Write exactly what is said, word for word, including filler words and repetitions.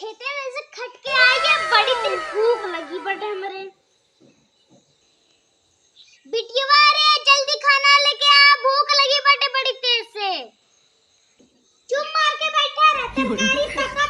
खेते में से खट के आई है, बड़ी तेज भूख लगी बटे हमरे। बिटिया रे, जल्दी खाना लेके आ, भूख लगी बटे बड़ी तेज से। चुप मार के बैठा रह, तरकारी पका